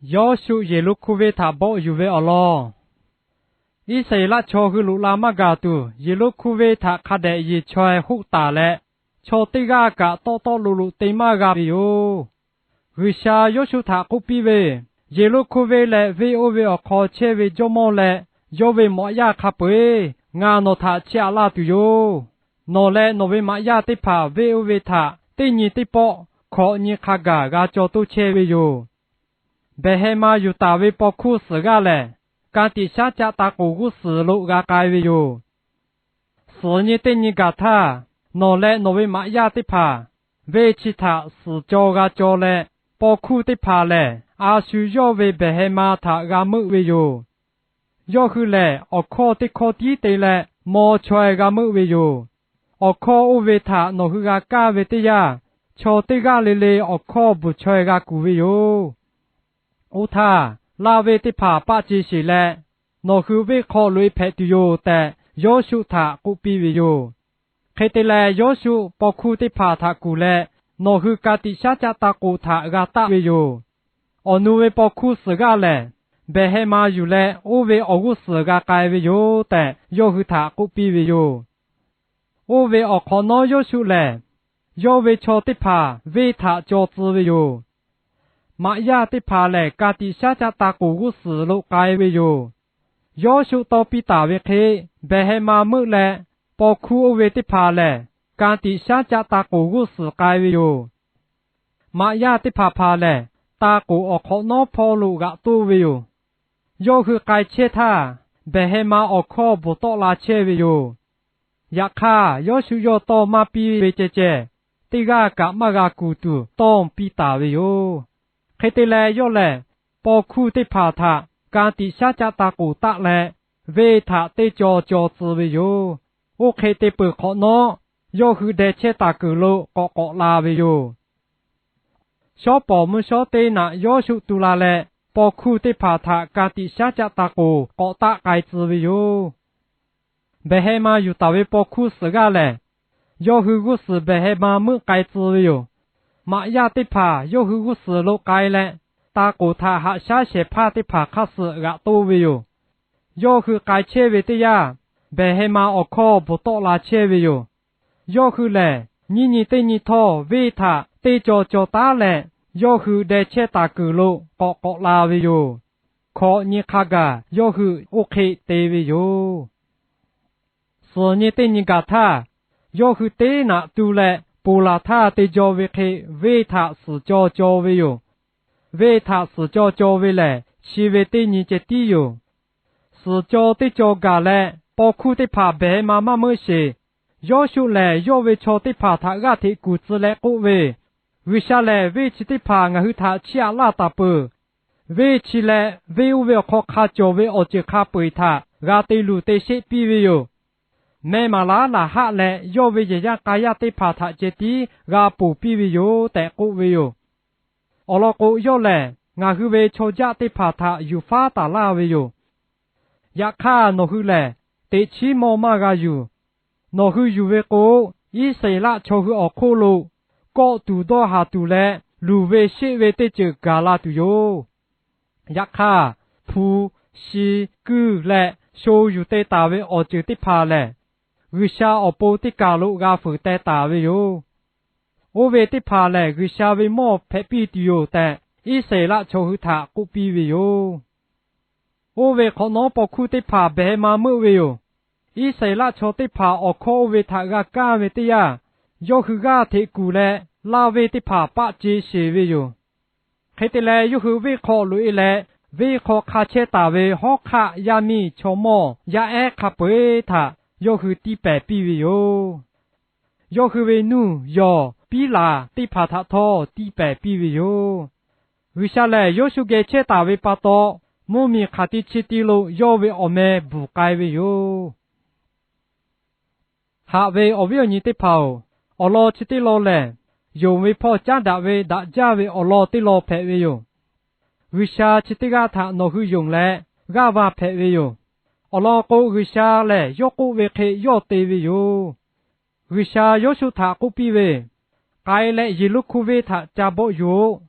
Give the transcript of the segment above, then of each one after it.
Yawˇshuˆ Yeˍriˆhkoˇ venˇ htaꞈ bawˆ yuˬ ve awˬ lawn. Iˉsaˍreˍlaˆ chaw hui loꞈ la maˇ gaˬ tuˬ, Yeˍriˆhkoˇ venˇ htaꞈ hk'a dehꞈ yeˬ chaweh hoˆ taˍ leh, chaw teˇ g'aˇ kaꞈ tawˆ tawˆ lo lo te maˇ g'a ve yoˬ. G'uiˬsha Yawˇshuˆ htaꞈ k'oˆ piˇ ve, Yeˍriˆhkoˇ venˇ leh venˇ oˇ ve awˬ hk'aw chehˇ ve jawˇmawˇ leh yawˇ ve maꞈ yaˇ hk'a peu-eˬ ngaˬ nawˬ htaꞈ chiˇ aꞈ laˇ tuˬ yoˬ. Nawˬ leh nawˬ ve maꞈ yaˇ teˇ hpaˍ venˇ oˇ ve htaꞈ teˇ nyi teˇ pawˆ hkawꞈ nyi hk'a gaˬ g'a caw toˇ chehˇ ve yoˬ. Behˬheh ma yuˬ taˍ ve paw hkuˇ suhˍ g'aˇ lehˬ, ka tiꞈ shaˉ caˆ ta k'oˍ g'uˇ suhˍ lo g'a k'ai ve yoˬ. Suhˍ nyi teˇ nyi gaˬ htaˇ, nawˬ leh nawˬ ve maꞈ yaˇ teˇ hpaˍ venˇ chi htaꞈ suhˍ caw g'a caw leh, paw hkuˇ teˇ hpaˍ lehˬ a shu yawˇ ve behˬheh ma htaꞈ g'a meuˆ ve yoˬ. Yawˇ hui lehˬ, awˬ hkawˇ teˇ hkawˇ tiˉ te leh maw chaweh g'a meuˆ ve yoˬ. Awˬ hkawˇ oˇ ve htaꞈ nawˬ hui g'a kaˇ ve teˇ yanˇ, chaw teˇ g'aˇ le le awˬ hkawˇ bvuhˬ chaweh g'a kuˬ ve yoˬ. Oˇ htaˇ, laˇ venˇ teˇ hpaˍ paˆ ce sheˬ leh, nawˬ hui venˇ hk'aw loꞈ-e hpehꞈ tuˬ yoˬ tehꞈ, Yawˇshuˆ htaꞈ k'oˆ piˇ ve yoˬ. Hk'e te leh, Yawˇshuˆ paw hkuˇ teˇ hpaˍ htaꞈ kuˬ leh, nawˬ hui ka tiꞈ shaˉ caˆ ta k'oˍ htaꞈ g'a taˆ ve yoˬ. Awˬ nu ve paw hkuˇ suhˍ g'aˇ lehˬ, behˬheh ma yuˬ leh oˇ ve awˬ g'uˇ suhˍ g'a k'ai ve yoˬ tehꞈ, yawˇ hui htaꞈ k'oˆ piˇ ve yoˬ. Oˇ ve awˬ hk'awꞈ nawˉ Yawˇshuˆ lehˬ, yawˇ ve chaw teˇ hpaˍ venˇ htaꞈ caw tcuh ve yoˬ. Maꞈ yaˇ teˇ hpaˍ lehˬ, ka tiꞈ shaˉ caˆ ta k'oˍ g'uˇ suhˍ lo k'ai ve yoˬ. Yawˇshuˆ tawˇ piˇ taˍ ve hk'e, behˬheh ma meuˆ leh, paw hkuˇ oˇ ve teˇ hpaˍ lehˬ, ka tiꞈ shaˉ caˆ ta k'oˍ g'uˇ suhˍ k'ai ve yoˬ. Maꞈ yaˇ teˇ hpaˍ hpaˍ lehˬ, ta k'oˍ awˬ hk'awꞈ nawˉ hpawˇ lo g'aꞈ toˇ ve yoˬ. Yawˇ hui k'ai chehˇ htaˇ, behˬheh ma awˬ hkawˇ bvuhˬ tawˆ la chehˇ ve yoˬ. Yaꞈ hk'aˇ, Yawˇshuˆ yawˇ tawˇ maˇ piˇ ve ceh ceh, teˇ g'aˇ kaꞈ maˇ g'a kuˬ tuˬ tawˇ piˇ taˍ ve yoˬ. Hk'e te leh, yawˇ lehˬ paw hkuˇ teˇ hpaˍ htaꞈ ka tiꞈ shaˉ caˆ ta k'oˍ taˆ leh, venˇ htaꞈ teˇ caw caw tcuh ve yoˬ. Oˇ hk'e te peuˬ hk'awꞈ nawˉ, yawˇ hui deh chehˇ taˍ kuiˬ lo k'awꞈ k'awꞈ la ve yoˬ. Shawˉ pawˍ mvuhˇ shawˉ teˇ naꞈ Yawˇshuˆ tu la leh, paw hkuˇ teˇ hpaˍ htaꞈ ka tiꞈ shaˉ caˆ ta k'oˍ k'awꞈ taˆ k'ai tcuh ve yoˬ. Behˬheh ma yuˬ taˍ ve paw hkuˇ suhˍ g'aˇ lehˬ, yawˇ hui g'uˇ suhˍ behˬheh ma meuˆ k'ai tcuh ve yoˬ. Maꞈ yaˇ teˇ hpaˍ yawˇ hui g'uˇ suhˍ lo k'ai leh, ta k'oˍ htaꞈ haꞈ shaˉ shehˍ hpaˇ teˇ hpaˍ hk'aˇ suh g'aꞈ toˇ ve yoˬ. Yawˇ hui k'ai chehˇ ve teˇ yanˇ, behˬheh ma awˬ hkawˇ bvuhˬ tawˆ la chehˇ ve yoˬ. Yawˇ hui lehˬ, nyiˇ nyi teˇ nyi htawˇ venˇ htaꞈ teˇ caw caw taˉ leh, yawˇ hui deh chehˇ taˍ kuiˬ lo k'awꞈ k'awꞈ la ve yoˬ. Hkawꞈ nyi hk'a gaˬ yawˇ hui oˇ hk'e te ve yoˬ. Suhˍ nyi teˇ nyi gaˬ htaˇ, yawˇ hui teˇ naꞈ tu leh ponˬ laˬ htaˇ te jaw ve hk'e venˇ htaꞈ suhˍ caw caw ve yoˬ. Venˇ htaꞈ suhˍ caw caw ve lehˬ, chi ve teˇ nyi ceh tiˉ yoˬ. Suhˍ caw teˇ caw gaˬ leh, paw hkuˇ teˇ hpaˍ behˬheh ma maˇ meuˆ sheˍ. Yawˇshuˆ lehˬ, yawˇ ve chaw teˇ hpaˍ htaꞈ g'aˇ hteꞈ kuˬ tcuh leh k'oˆ ve, G'uiˬsha lehˬ, venˇ chi teˇ hpaˍ ngaˬ hui htaꞈ chiˇ aꞈ laˇ taˍ peuˬ. Venˇ chi leh venˇ oˇ ve awˬ hk'aw hk'a cawˬ ve awˬ ceuˬ hk'a peu-eˬ htaꞈ g'a te luˬ te sheˆ piˇ ve yoˬ. Meh maˍ laˉ laˬ haˆ leh yawˇ ve yehˬ yaˇ k'a yaˇ teˇ hpaˍ htaꞈ ceh tiˉ g'a ponˬ piˇ ve yoˬ tehꞈ k'oˆ ve yoˬ. Awˬ lawn k'o, yawˇ lehˬ ngaˬ hui ve chaw jaˆ teˇ hpaˍ htaꞈ yuˬ faˉ taˍ laˇ ve yoˬ. Yaꞈ hk'aˇ, nawˬ hui lehˬ teꞈ chiˉ mawˇ maˇ g'a yuˬ. Nawˬ hui yuˬ ve k'o, Iˉsaˍreˍlaˆ chaw hui awˬ hk'oˆ lo kawˆ tuˬ dawˇ haˍ tuˬ leh luˬ ve sheˆ ve teˇ ceuˬ gaˬ la tuˬ yoˬ. Yaꞈ hk'aˇ, hpu, shi, kuiˇ leh sho yuˬ te taˍ ve awˬ ceuˬ teˇ hpaˍ lehˬ, G'uiˬsha awˬ pon teˇ kaˬ lo g'a fuiˍ teh taˍ ve yoˬ. Oˇ ve teˇ hpaˍ lehˬ, G'uiˬsha ve mawˇ hpehꞈ piˇ tuˬ yoˬ tehꞈ, Iˉsaˍreˍlaˆ chaw hui htaꞈ k'oˆ piˇ ve yoˬ. Oˇ ve hk'awꞈ nawˉ, paw hkuˇ teˇ hpaˍ behˬheh ma meuˆ ve yoˬ. Iˉsaˍreˍlaˆ chaw teˇ hpaˍ awˬ hkawˇ oˇ ve htaꞈ g'a kaˇ ve teˇ yanˇ, yawˇ hui g'aˇ hteꞈ kuˬ leh, laˇ venˇ teˇ hpaˍ paˆ ce sheˬ ve yoˬ. Hk'e te leh, yawˇ hui venˇ hk'aw loꞈ-e leh, venˇ hk'aw hk'a chehˇ taˍ ve hawˉ hk'aˆ yaˇ miˇ chaw mawˇ yaˇ ehˉ hk'a peu-eˬ htaꞈ yawˇ hui tiˇ pehˍ piˇ ve yoˬ. Yawˇ hui ve nuˇ, yawˬ, piˉ laˬ teˇ hpaˍ htaꞈ htawˇ tiˇ pehˍ piˇ ve yoˬ. G'uiˬsha lehˬ, Yawˇshuˆ geh chehˇ taˍ ve pa taw, mvuhˇmiˬ hk'aˬ ti chi ti lo yawˇ ve awˬ meh bvuhˬ k'ai ve yoˬ. Haꞈ ve awˬ viˉ awˬ nyi teˇ hpaˍ-oˬ, awˬ lawn chi teˇ lawn lehˬ, yonˍ ve hpawˇ caˉ daꞈ ve daꞈ jaˇ ve awˬ lawn teˇ lawn hpehꞈ ve yoˬ. G'uiˬsha chi teˇ g'aˇ htaꞈ nawˬ hui yonˍ leh, g'aˇ va hpehꞈ ve yoˬ. Awˬ lawn k'o, G'uiˬsha lehˬ yawˇ k'oˆ ve hk'e yawˇ te ve yoˬ. G'uiˬsha Yawˇshuˆ htaꞈ k'oˆ piˇ ve, K'ai leh Yeˍriˆhkoˇ venˇ htaꞈ ca bawˆ yuˬ-oꞈ.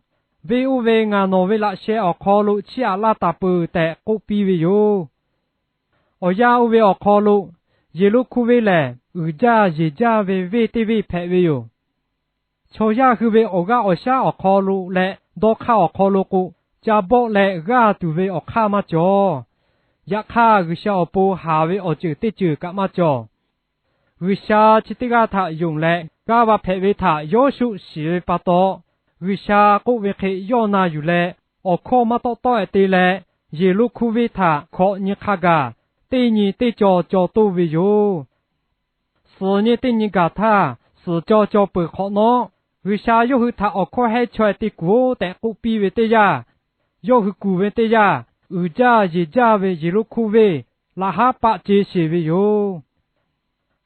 Venˇ oˇ ve ngaˬ nawˬ ve laꞈ sheh awˬ hk'aw lo chiˇ aꞈ laˇ taˍ peuˬ tehꞈ k'oˆ piˇ ve yoˬ. Awˬ yanˇ oˇ ve awˬ hk'aw lo Yeˍriˆhkoˇ venˇ lehˬ, uiˍ jaˇ yeˬ jaˇ ve venˇ teˇ venˇ hpehꞈ ve yoˬ. Chaw yaˇ hui ve awˬ g'aˇ awˬ shaˉ awˬ hk'aw lo leh dawˇ hk'aˇ awˬ hk'aw lo k'o, ca bawˆ leh g'aˇ tuˬ ve awˬ hk'aˇ maˇ cawˬ. Yaꞈ hk'aˇ, G'uiˬsha awˬ pon haˍ ve awˬ ceuˬ teˇ ceuˬ kaꞈ maˇ cawˬ. G'uiˬsha chi teˇ g'aˇ htaꞈ yonˍ leh g'aˇ va hpehꞈ ve htaꞈ Yawˇshuˆ shiˍ ve pa taw, G'uiˬsha k'oˆ ve hk'e yawˇ na yuˬ leh, awˬ hkawˇ maˇ tawˆ tawˆ-e te leh, Yeˍriˆhkoˇ venˇ htaꞈ hkawꞈ nyi hk'a gaˬ, teˇ nyi teˇ caw caw toˇ ve yoˬ. Suhˍ nyi teˇ nyi gaˬ htaˇ, suhˍ caw caw peuˬ hk'awꞈ nawˉ, G'uiˬsha yawˇ hui htaꞈ awˬ hkawˇ hehnˇ chaweh te kuˬ-oˆ tehꞈ k'oˆ piˇ ve teˇ yanˇ, yawˇ hui kuˬ ve teˇ yanˇ, uiˍ jaˇ yeˬ jaˇ ve Yeˍriˆhkoˇ venˇ laꞈ haˉ paˆ ce sheˬ ve yoˬ.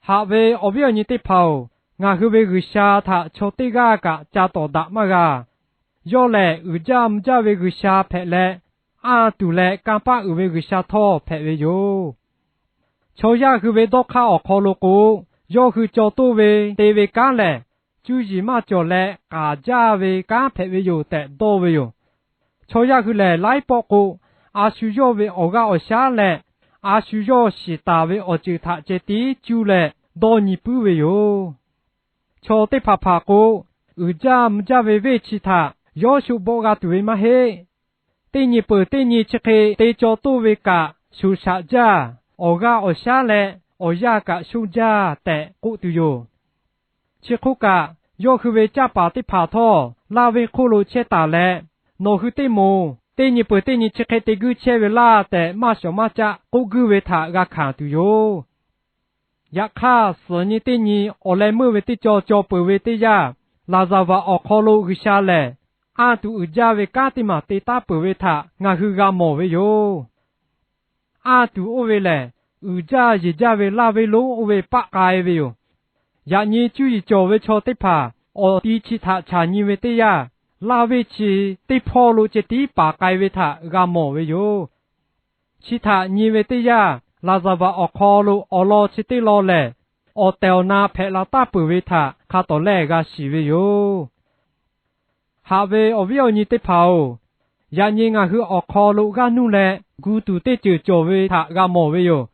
Haꞈ ve awˬ viˉ awˬ nyi teˇ hpaˍ-oˬ, ngaˬ hui ve G'uiˬsha htaꞈ chaw teˇ g'aˇ kaꞈ ca tawˍ daꞈ maˇ g'a. Yawˇ lehˬ, uiˍ jaˇ mvuh jaˇ ve G'uiˬsha hpehꞈ leh, anˇ tuˬ leh kanˇ paˆ uiˍ ve G'uiˬsha htawˇ hpehꞈ ve yoˬ. Chaw yaˇ hui ve dawˇ hk'aˇ awˬ hk'aw lo k'o, yawˇ hui caw toˇ ve te ve kanˉ lehˬ, cuˇ yiˍ maˇ cawˬ leh k'aˍ jaˇ ve kanˉ hpehꞈ ve yoˬ tehꞈ dawˇ ve yoˬ. Chaw yaˇ hui lehˬ, laiˉ pawˆ k'o, a shu yawˇ ve awˬ g'aˇ awˬ shaˉ leh, a shu yawˇ shiˍ taˍ ve awˬ ceuˬ htaꞈ ceh tiˉ cuˇ leh dawˇ nyi puiˉ ve yoˬ. Chaw teˇ hpaˍ hpaˍ k'o, uiˍ jaˇ mvuh jaˇ ve venˇ chi htaꞈ Yawˇshuˆ bawˆ g'a tuˬ ve maˇ heˆ. Teˇ nyi peuˬ teˇ nyi chi hk'e te caw toˇ ve kaꞈ, shoˍ shaꞈ jaˇ, awˬ g'aˇ awˬ shaˉ leh awˬ yanˇ kaꞈ shonˇ jaˇ tehꞈ k'oˆ tuˬ yoˬ. Chi hk'oˆ kaꞈ, yawˇ hui ve canˇ paˍ teˇ hpaˍ htawˇ laˇ venˇ hk'oˆ lo chehˇ taˍ leh, nawˬ hui teˇ moˍ teˇ nyi peuˬ teˇ nyi chi hk'e te guiˇ chehˇ ve laˇ tehꞈ maˇ shawˍ maˇ caˆ k'oˆ guiˇ ve htaꞈ g'a hkanˍ tuˬ yoˬ. Yaꞈ hk'aˇ, suhˍ nyi teˇ nyi awˬ leh meuˇ ve teˇ caw caw peuˬ ve teˇ yanˇ, laˍzaˍvaˍ awˬ hk'aw lo G'uiˬsha lehˬ, anˇ tuˬ uiˍ jaˇ ve kanˉ teˇ maˬ te taˉ peuˬ ve htaꞈ ngaˬ hui g'a mawˬ ve yoˬ. Anˇ tuˬ oˇ ve lehˬ, uiˍ jaˇ yeˬ jaˇ ve laˇ venˇ lonˉ oˇ ve paˆ k'ai ve yoˬ. Yaꞈ nyi cuˇ yiˍ cawˬ ve chaw teˇ hpaˍ awˬ ti chi htaꞈ chaˬ nyi ve teˇ yanˇ, laˇ venˇ chi teˇ hpawˇ lo ceh tiˉ paˍ k'ai ve htaꞈ g'a mawˬ ve yoˬ. Chi htaꞈ nyi ve teˇ yanˇ, laˍzaˍvaˍ awˬ hk'aw lo awˬ lawn chi teˇ lawn lehˬ, awˬ tehˬ awˬ na hpehꞈ la taˉ peuˬ ve htaꞈ hk'a tawˍ lehˇ g'a shiˍ ve yoˬ. Haꞈ ve awˬ viˉ awˬ nyi teˇ hpaˍ-oˬ, yaꞈ nyi ngaˬ hui awˬ hk'aw lo g'aˇ nuˇ leh gu tuˬ teˇ ceuˬ cawˬ ve htaꞈ g'a mawˬ ve yoˬ.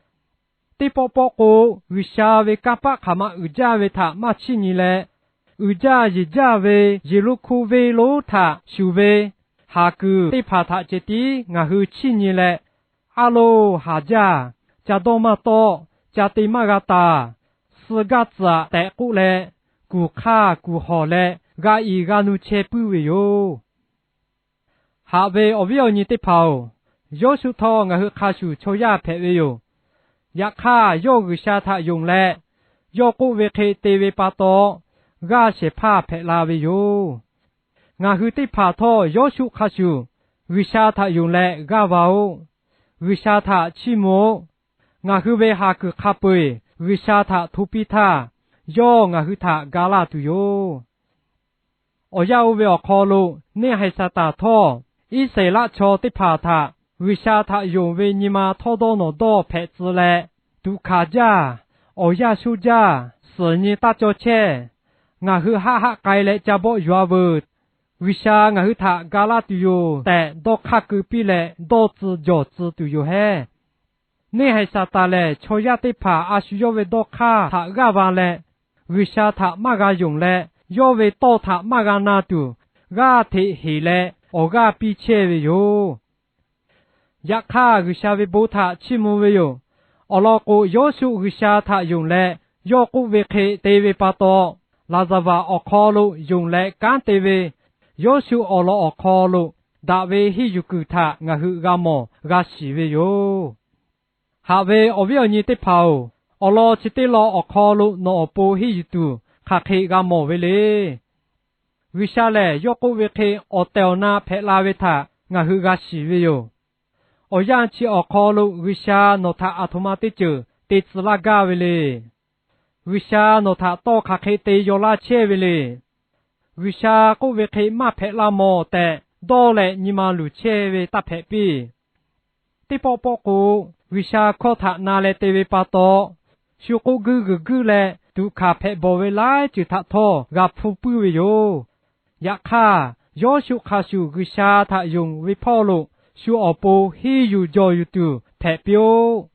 Teˇ pawˆ pawˆ k'o, G'uiˬsha ve kanˇ paˆ hk'aˬ ma uiˍ jaˇ ve htaꞈ maˇ chiˇ nyi leh, uiˍ jaˇ yeˬ jaˇ ve Yeˍriˆhkoˇ venˇ lonˉ htaꞈ shuˍ ve haˍ kuiˬ teˇ hpaˍ htaꞈ ceh tiˉ ngaˬ hui chiˇ nyi leh, A loˬ, haˍ jaˇ, ca dawˇ maˇ tawˆ, ca te maˇ g'a taˍ, suh gaˇ tcuhˍ-aꞈ tehꞈ k'oˆ leh, kuˬ hk'aˇ kuˬ hawˬ leh g'a iˍ g'a nu chehˇ puiˉ ve yoˬ. Haꞈ ve awˬ viˉ awˬ nyi teˇ hpaˍ-oˬ, Yawˇshuˆ htawˇ ngaˬ hui hk'a shuˍ chaw yaˇ hpehꞈ ve yoˬ. Yaꞈ hk'aˇ, yawˇ G'uiˬsha htaꞈ yonˍ leh, yawˇ k'oˆ ve hk'e te ve pa taw, g'aˇ shehˍ hpaˇ hpehꞈ la ve yoˬ. Ngaˬ hui teˇ hpaˍ htawˇ Yawˇshuˆ hk'a shuˍ G'uiˬsha htaꞈ yonˍ leh g'aˇ va-oˆ. G'uiˬsha htaꞈ chiˇ mvuh-oˆ. Ngaˬ hui ve haˍ kuiˬ hk'a peu-eˬ G'uiˬsha htaꞈ hto piˇ htaˇ, yawˇ ngaˬ hui htaꞈ ga laˇ tuˬ yoˬ. Awˬ yanˇ oˇ ve awˬ hk'aw lo, neˇ haiˬ Saˍtanˍ htawˇ Iˉsaˍreˍlaˆ chaw teˇ hpaˍ htaꞈ G'uiˬsha htaꞈ yonˍ ve nyi ma htawˇ dawˇ nawˬ dawˇ hpehꞈ tcuh leh, tuꞈ hkanˍ jaˇ, awˬ yanˇ shoˇ jaˇ, suhˍ nyi taˇ cawˇ chehˇ, ngaˬ hui haˆ haˆ k'ai leh ca bawˆ yuˬ-a veuˬ, G'uiˬsha ngaˬ hui htaꞈ ga laˇ tuˬ yoˬ tehꞈ dawˇ hk'aˇ keu piˇ leh dawˇ tcuh jawˬ tcuh tuˬ yoˬ hehˉ. Neˇ haiˬ Saˍtanˍ lehˬ, chaw yaˇ teˇ hpaˍ a shu yawˇ ve dawˇ hk'aˇ htaꞈ g'aˇ va leh, G'uiˬsha htaꞈ maˇ g'a yonˍ leh, yawˇ ve tawˇ htaꞈ maˇ g'a na tuˬ, g'aˇ hteꞈ heˍ leh awˬ g'aˇ piˇ chehˇ ve yoˬ. Yaꞈ hk'aˇ, G'uiˬsha ve bon htaꞈ chiˇ mvuh ve yoˬ. Awˬ lawn k'o, Yawˇshuˆ G'uiˬsha htaꞈ yonˍ leh, yawˇ k'oˆ ve hk'e te ve pa taw, laˍzaˍvaˍ awˬ hk'aw lo yonˍ leh kanˉ te ve Yawˇshuˆ awˬ lawn awˬ hk'aw lo daꞈ ve henˇ yuˬ kuiˬ htaꞈ ngaˬ hui g'a mawˬ g'a shiˍ ve yoˬ. Haꞈ ve awˬ viˉ awˬ nyi teˇ hpaˍ-oˬ, awˬ lawn chi teˇ lawn awˬ hk'aw lo nawˬ awˬ pon henˇ yuˬ tuˬ hk'aˬ hk'e g'a mawˬ ve le. G'uiˬsha lehˬ, yawˇ k'oˆ ve hk'e awˬ tehˬ awˬ na hpehꞈ la ve htaꞈ ngaˬ hui g'a shiˍ ve yoˬ. Awˬ yanˇ chi awˬ hk'aw lo G'uiˬsha nawˬ htaꞈ aˬ htoꞈ ma teˇ ceuˬ te tcuh laˇ gaˇ ve le. G'uiˬsha nawˬ htaꞈ tawˇ hk'aˬ hk'e te yaw laˇ chehˇ ve le. G'uiˬsha k'oˆ ve hk'e maˇ hpehꞈ la mawˬ tehꞈ dawˇ leh nyi ma luˬ chehˇ ve taˇ hpehꞈ piˇ. Teˇ pawˆ pawˆ k'o, G'uiˬsha hkawˇ htaꞈ na leh te ve pa taw, shu k'oˆ guiˇ g'uiˬ guiˇ leh tuꞈ hkanˍ hpehꞈ bawˬ ve laiˉ ceuˬ htaꞈ htawˇ g'a hpuˇ puiˉ ve yoˬ. Yaꞈ hk'aˇ, Yawˇ shu hk'a shuˍ G'uiˬsha htaꞈ yonˍ ve hpawˇ lo shu awˬ pon henˇ yuˬ jawˬ yuˬ tuˬ hpehꞈ piˇ-oˆ.